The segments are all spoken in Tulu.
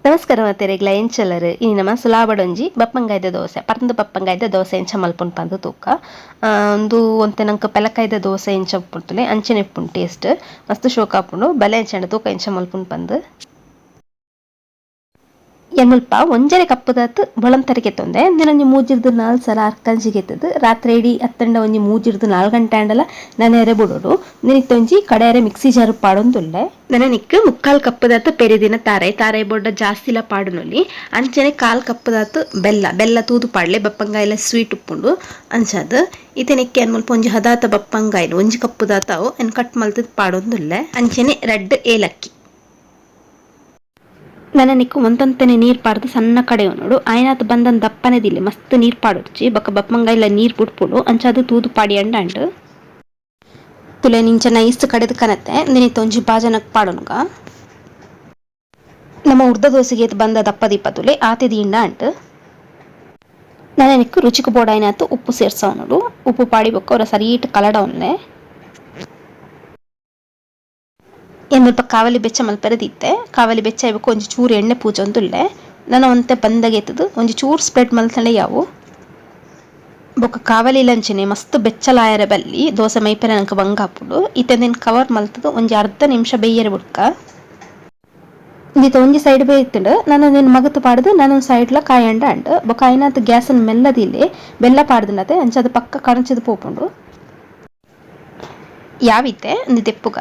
ನಮಸ್ಕಾರ ಮಾತೆರೆಗ್ಲ ಎಂಚಲರ್ ಇನಿ ನಮ ಸುಲಾಬಡೊಂಜಿ ಬಪ್ಪಂಗಾಯ್ದ ದೋಸೆ ಪರಂದು ಬಪ್ಪಂಗಾಯ್ದ ದೋಸೆ ಎಂಚ ಮಲ್ಪುನ್ ಪಂದ್ ತೂಕ. ಉಂದು ಒಂತೆ ನಂಕ್ ಪೆಲಕಾಯ್ದ ದೋಸೆ ಎಂಚ ಉಪ್ಪುಂತುಲೆ ಅಂಚನೆ ಉಪ್ಪುಂಡು ಟೇಸ್ಟ್ ಮಸ್ತ್ ಶೋಕ್ ಆಪುಂಡು ಬಲೆ ಅಂಚಂಡ ತೂಕ ಎಂಚ ಮಲ್ಪುನ್ ಪಂದ್. ಮುಲ್ಪ ಒಂಜರೆ ಕಪ್ಪುದಾತ್ ಬೊಳಂತರಿಗೆ ತೊಂದೆ ಒಂಜಿ ಮೂಜಿರ್ದ್ ನಾಲ್ ಸಲ ಅರ್ಕಂಜಿಗೆತ್ತದು ರಾತ್ರೆ ಇಡೀ ಅತ್ತಂಡ ಒಂಜಿ ಮೂಜಿರ್ದ್ 4 ಗಂಟೆ ಆಂಡಲ ನೆನೆರೆ ಬುಡೊಡು. ನೆನಿತ್ ಒಂಜಿ ಕಡೆಯರೆ ಮಿಕ್ಸಿ ಜಾರ್ ಪಾಡೊಂದುಲ್ಲೆ. ನನನಿಕ್ ಮುಕ್ಕಾಲ್ ಕಪ್ಪುದಾತ್ ಪೆರಿದಿನ ತಾರೆ ತಾರೆ ಬೊಡ್ಡ ಜಾಸ್ತಿಲ ಪಾಡುನೊಲಿ. ಅಂಚನೆ ಕಾಲ್ ಕಪ್ಪುದಾತ್ ಬೆಲ್ಲ ಬೆಲ್ಲ ತೂದು ಪಾಡ್ಲೆ ಬಪ್ಪಂಗಾಯಿಲ ಸ್ವೀಟ್ ಉಪ್ಪುಂಡು ಅಂಚಾದ್ ಇತ್ತೆ ನೆಕ್ಕೆ ಮುಲ್ಪ ಒಂಜಿ ಹದಾತ ಬಪ್ಪಂಗಾಯಿನ ಒಂಜಿ ಕಪ್ಪುದಾತಾವು ಎನ್ ಕಟ್ ಮಲ್ತದ್ ಪಾಡೊಂದುಲ್ಲೆ. ಅಂಚನೆ 2 ಏಲಕ್ಕಿ. ನನನಿಕ್ ಒಂತೊಂತನೆ ನೀರ್ ಪಾಡ್ದು ಸಣ್ಣ ಕಡೆ ಉನೋಡು ಆಯ್ನಾತ್ ಬಂದನ್ ದಪ್ಪನೆ ದಿಲ್ಲೆ ಮಸ್ತ್ ನೀರ್ ಪಾಡೊಡ್ಚಿ ಬೊಕ ಬಪ್ಪಂಗಾಯಿಲ ನೀರ್ ಬುಡ್ಪುಂಡು ಅಂಚಾದ್ ತೂದು ಪಾಡಿಯಂಡ ಅಂಡ್ ತುಲೆ ನಿಂಚ ನೈಸ್ ಕಡೆದ್ ಕನತೆ ನೆನಿತ ಒಂಜಿ ಬಾಜನಕ್ ಪಾಡೊನುಗ. ನಮ್ಮ ಉರ್ದ ದೋಸೆಗೆ ಬಂದ ದಪ್ಪ ದಿಪ್ಪ ತುಲೆ ಆತೆ ದೀಂಡ ಅಂಟ್. ನನನಿಕ್ ರುಚಿಕ್ ಬೋಡಾಯ್ನಾತ್ ಉಪ್ಪು ಸೇರ್ಸವನೋಡು ಉಪ್ಪು ಪಾಡಿ ಬೊಕ್ಕ ಒರ ಸರಿಟ್ ಕಲಡೊನ್ಲೆ. ಮುಲ್ಪ ಕಾವಲಿ ಬೆಚ್ಚ ಮಲ್ಪೆರೆ ದಿತ್ತೆ ಕಾವಲಿ ಬೆಚ್ಚ ಆಯ್ಬೊಕ್ಕ ಒಂಜಿ ಚೂರು ಎಣ್ಣೆ ಪೂಜೊಂದುಲ್ಲೆ. ನನ ಒಂತೆ ಬಂದಗೆತ್ತದು ಒಂಜಿ ಚೂರು ಸ್ಪ್ರೆಡ್ ಮಲ್ತಂಡ ಯಾವು. ಬೊಕ್ಕ ಕಾವಲಿ ಲಂಚನೆ ಮಸ್ತ್ ಬೆಚ್ಚಲಾಯರೆ ಬಲ್ಲಿ ದೋಸೆ ಮೈಪೆರೆ ನಂಕ್ ಬಂಗ ಆಪುಂಡು. ಇತ್ತೆ ಉಂದೆನ್ ಕವರ್ ಮಲ್ತದು ಒಂಜಿ ಅರ್ಧ ನಿಮಿಷ ಬೇಯರೆ ಬುಡ್ಕ. ಇಂದಿತ ಒಂಜಿ ಸೈಡ್ ಬೇಯ್ತುಂಡು ನನ ಉಂದೆನ್ ಮಗತ್ ಪಾಡ್ದು ನನೊಂಜಿ ಸೈಡ್ಲ ಕಾಯಂಡ ಅಂಡ್. ಬೊಕ್ಕ ಐನಾತ್ ಗ್ಯಾಸ್ ನ್ ಮೆಲ್ಲ ದೀಲೆ ಬೆಲ್ಲ ಪಾಡ್ದುಂಡತೆ ಅಂಚಾದ್ ಪಕ್ಕ ಕಣಚಿದ್ ಪೋಪುಂಡು. ಯಾವಿತ್ತೆ ಉಂದು ದೆಪ್ಪುಗ.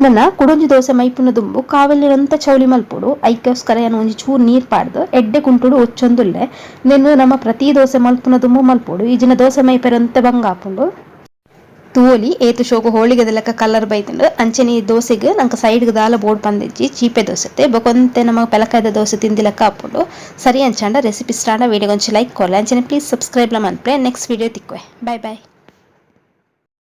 ನನ ಕುಡೊಂಜಿ ದೋಸೆ ಮೈಪುನ ದುಂಬು ಕಾವಲಿರಂತ ಚೌಲಿ ಮಲ್ಪೊಡು. ಐಕೋಸ್ಕರ ಯಾನ್ ಒಂಜಿ ಚೂರು ನೀರ್ ಪಾಡ್ದು ಎಡ್ಡೆ ಕುಂಟುಡು ಒಚ್ಚೊಂದುಲ್ಲೆ. ಉಂದೆನ್ ನಮ ಪ್ರತಿ ದೋಸೆ ಮಲ್ಪುನ ದುಂಬು ಮಲ್ಪೊಡು. ಇಜಿನ ದೋಸೆ ಮೈಪೆರೆ ಒಂತೆ ಬಂಗ ಆಪುಂಡು. ತೂವೊಲಿ ಏತ್ ಶೋಕು ಹೋಳಿಗೆದ ಲೆಕ್ಕ ಕಲರ್ ಬೈದುಂಡು. ಅಂಚನೆ ಈ ದೋಸೆಗ್ ನಂಕ್ ಸೈಡ್ ಗ್ ದಾಲ ಬೋಡು ಪಂದಿಜ್ಜಿ ಚೀಪೆ ದೋಸೆತೆ ಬೊಕ ಒಂತೆ ನಮ ಪೆಲಕಾಯ್ದ ದೋಸೆ ತಿಂದಿ ಲೆಕ್ಕ ಆಪುಂಡು. ಸರಿ ಅಂಚಾಂಡ ರೆಸಿಪಿ ಇಷ್ಟ ಆಂಡ ವಿಡಿಯೋಗ್ ಒಂಜಿ ಲೈಕ್ ಕೊರ್ಲೆ. ಅಂಚನೆ ಪ್ಲೀಸ್ ಸಬ್ಸ್ಕ್ರೈಬ್ ಲ ಮನ್ಪುಲೆ. ನೆಕ್ಸ್ಟ್ ವಿಡಿಯೋ ತಿಕ್ಕುವೆ. Bye bye.